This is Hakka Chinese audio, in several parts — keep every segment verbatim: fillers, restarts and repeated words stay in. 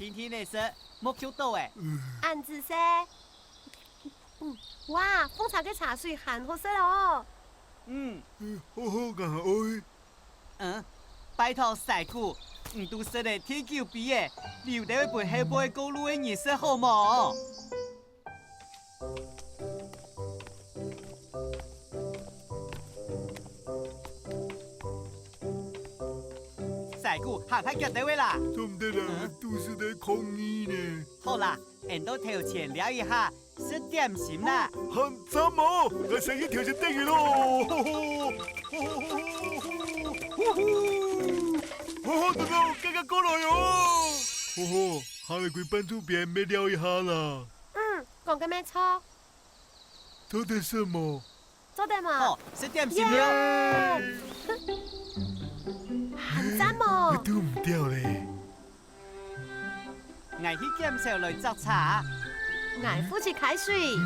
定定仔食，莫噭著欸。恁仔細。嗯，哇，奉茶个茶水還好食哦。嗯。嗯，好好，𠊎愛。嗯，拜託細姑，你都食了第九杯欸，留兜分後背過路个人食好無？ 細姑，行較遽兜仔啦！做毋得啦，嗯。肚屎在抗議呢。好啦，𫣆到頭前尞一下，食點心啦。還早哦，𠊎先去頭前等你咯。吼吼，等等，遽遽過來哦。吼吼，行了歸半晝邊，愛尞一下啦。嗯，講个乜著。 做得食無？做得無？好，食點心了。耶！還讚無？𠊎肚毋著咧。𠊎去撿樵來炙茶。𠊎負責㧡水。嗯。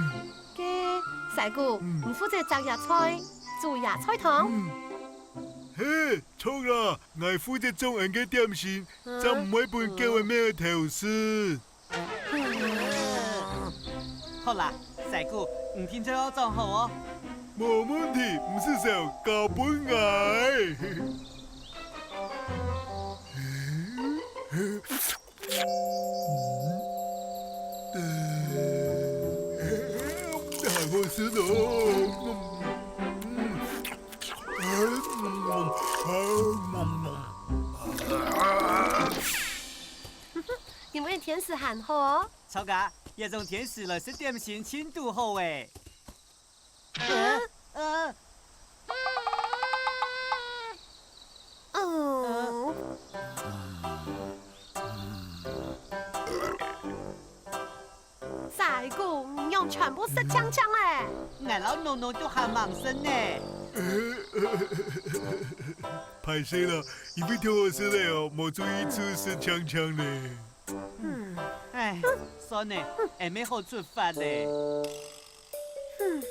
該，細姑，嗯。你負責摘野菜，煮野菜湯。嗯。嘿，著啦，𠊎負責種𫣆个點心，嗯。正毋會分狗仔貓仔偷食。 好啦，細姑，你定著愛掌好哦。無問題，毋使愁，交分𠊎。還好食哦。 今晡日天時還好哦。著啊，這種天時來食點心盡堵好欸。啊？啊？嗯。細姑，你仰全部食淨淨咧？𠊎摎濃濃都還吂食呢。歹勢啦，因為忒好食了哦，無注意就食淨淨咧。 嗯。唉，算了，𫣆乜好出發咧。嗯。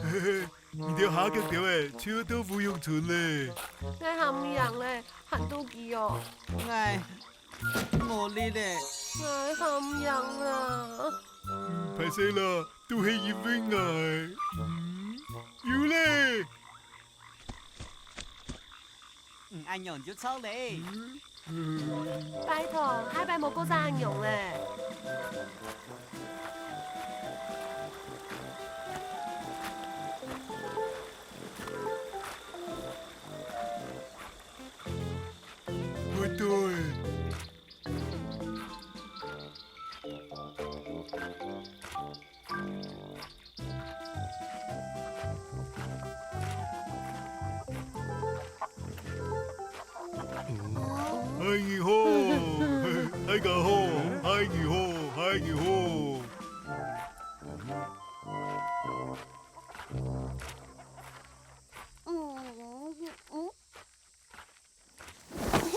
嘿嘿，你兜行較兜仔，就愛到芙蓉村咧。𠊎行毋贏咧，還肚飢哦。𠊎 無力咧。𠊎行毋贏啦。嗯，歹勢啦，都係因為𠊎。嗯，有咧。嗯，恁樣就著咧。嗯，嗯。拜託，下擺莫過再恁樣咧。 毋對。嗨，你好，大家好，嗨，你好，嗨，你好。 嗯，嗯。嘿。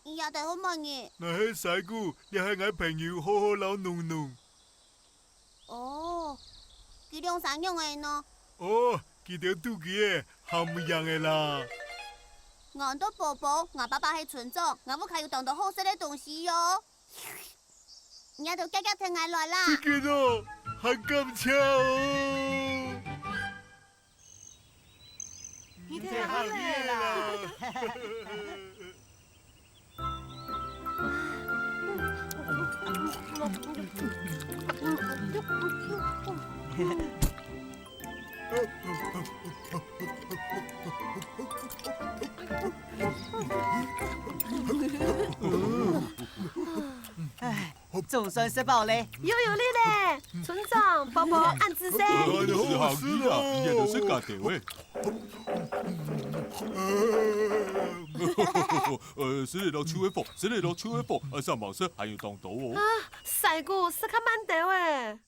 這兜係麼人？𠊎係細姑，這係𠊎朋友好好摎濃濃。哦，佢兩儕仰仔呢？哦，佢兜肚飢咧，行毋贏咧啦。𠊎安到寶寶，吾爸爸係村長，吾屋下有當多好食个東西喲。 你兜遽遽跈𠊎來啦！真个哦，還感謝哦！你忒客氣啦！唉，總算食飽咧。又有力咧！村長、寶寶恁仔細。係啊，你也都食加兜仔。呃，食了就會飽，食了就會飽，啊，三毛色還有當多哦。啊，細姑，食較慢兜仔。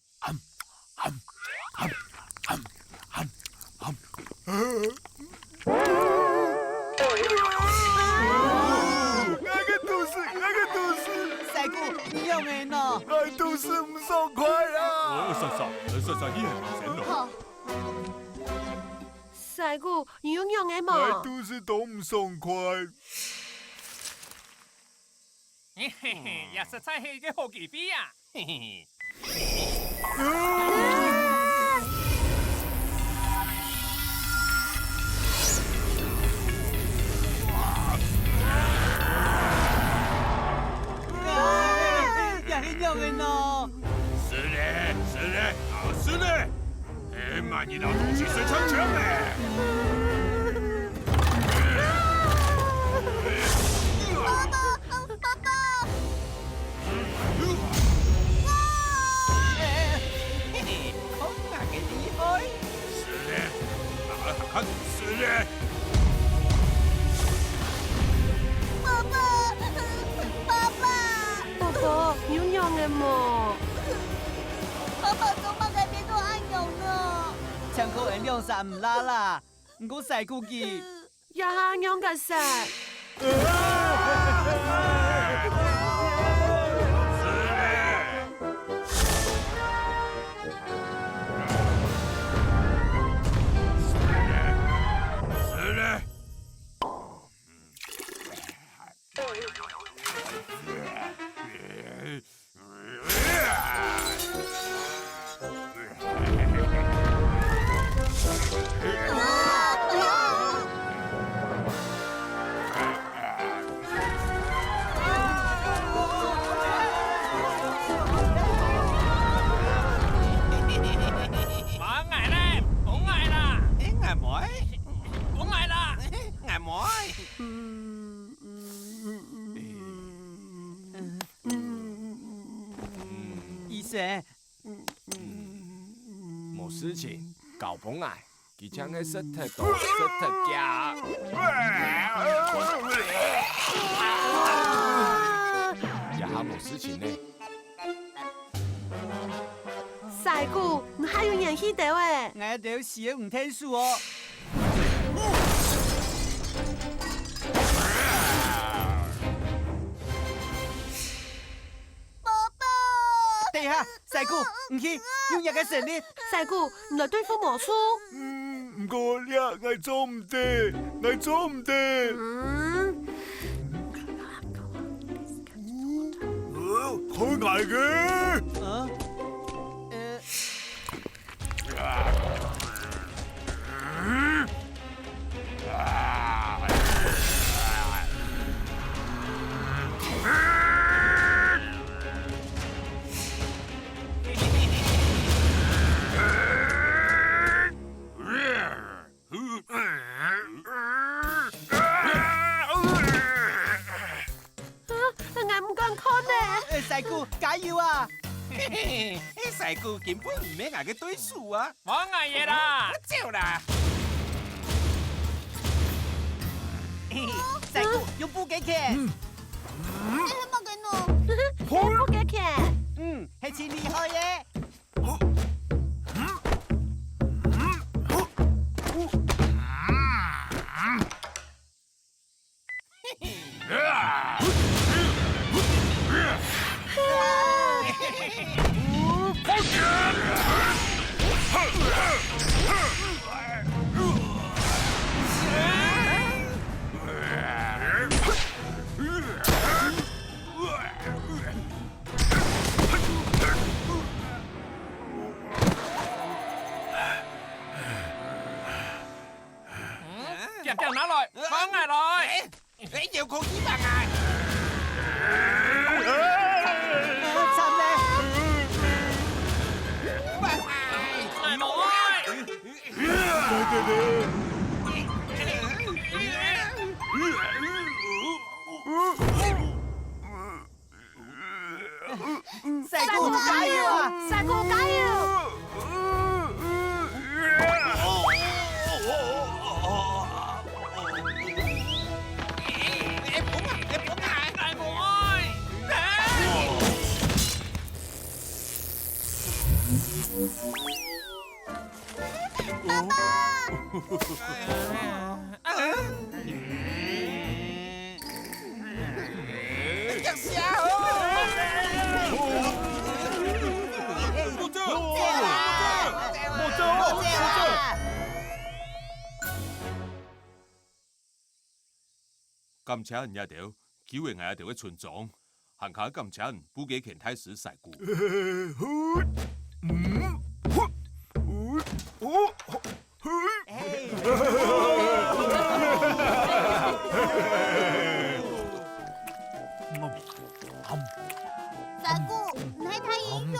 𠊎个肚屎，𠊎个肚屎！細姑，你仰仔呢？𠊎肚屎真毋爽快啊！哦，嫂嫂，嫂嫂，你很明顯了。好。細姑，你有仰仔無？𠊎肚屎當毋爽快。嘿嘿嘿，也實在係一個好機會啊！嘿嘿嘿。 啊，這係仰仔呢？死咧，死咧，好死咧！哎，慢一點，東西水強強咧！爸爸，爸爸！ 哇！嘿嘿，好大个厲害！死咧！啊，死咧！爸爸，爸爸！哥哥，你有仰仔無？爸爸做麼个變到恁樣呢？淨靠𠊎兩儕毋罅啦，毋過細姑佢 這下仰結煞？放𠊎咧，放𠊎啦！𠊎妹，放𠊎啦！𠊎妹。 醫生，無事情，交分𠊎，佢淨係食忒多，食忒遽。這下無事情咧。 細姑，你還有元氣兜欸！𠊎兜死得毋𢯭手哦！爸爸！等一下，細姑，你去，用若个神力。細姑，你來對付魔獸。嗯，毋過這𠊎做毋得，𠊎做毋得。嗯。 呃，開𠊎个！啊？呃。啊，𠊎毋敢看呢。呃，細姑，加油啊！嘿嘿，細姑根本毋係𠊎个對手啊！放𠊎吔啦！走啦！嘿嘿，細姑，用布給佢。嗯。這係麼个呢？布，布給佢。嗯，係盡厲害个。 嗯，恬恬拿來，放𠊎來！哎，哎，有空氣放啊！啊，慘咧！放啊！𠊎無愛！細姑加油啊！細姑加油！爸爸！ 驚死啊！感謝你兜，救了𠊎兜个村莊，還較感謝布雞圈大師師姑。嗯，哦，哦，嘿。 師姑，你太太也有。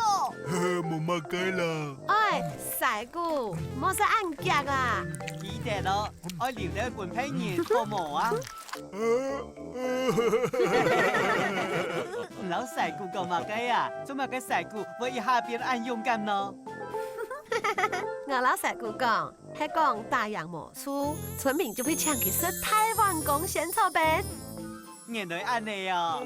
無麼个啦。哎，師姑，莫使恁遽啊！記得哦，愛留兜分別人，好無啊？你摎師姑講麼个啊？做麼个師姑會一下變恁勇敢呢？ 𠊎摎師姑講，係講打贏無輸，村民就會請佢食大碗公仙草冰。原來恁呢哦！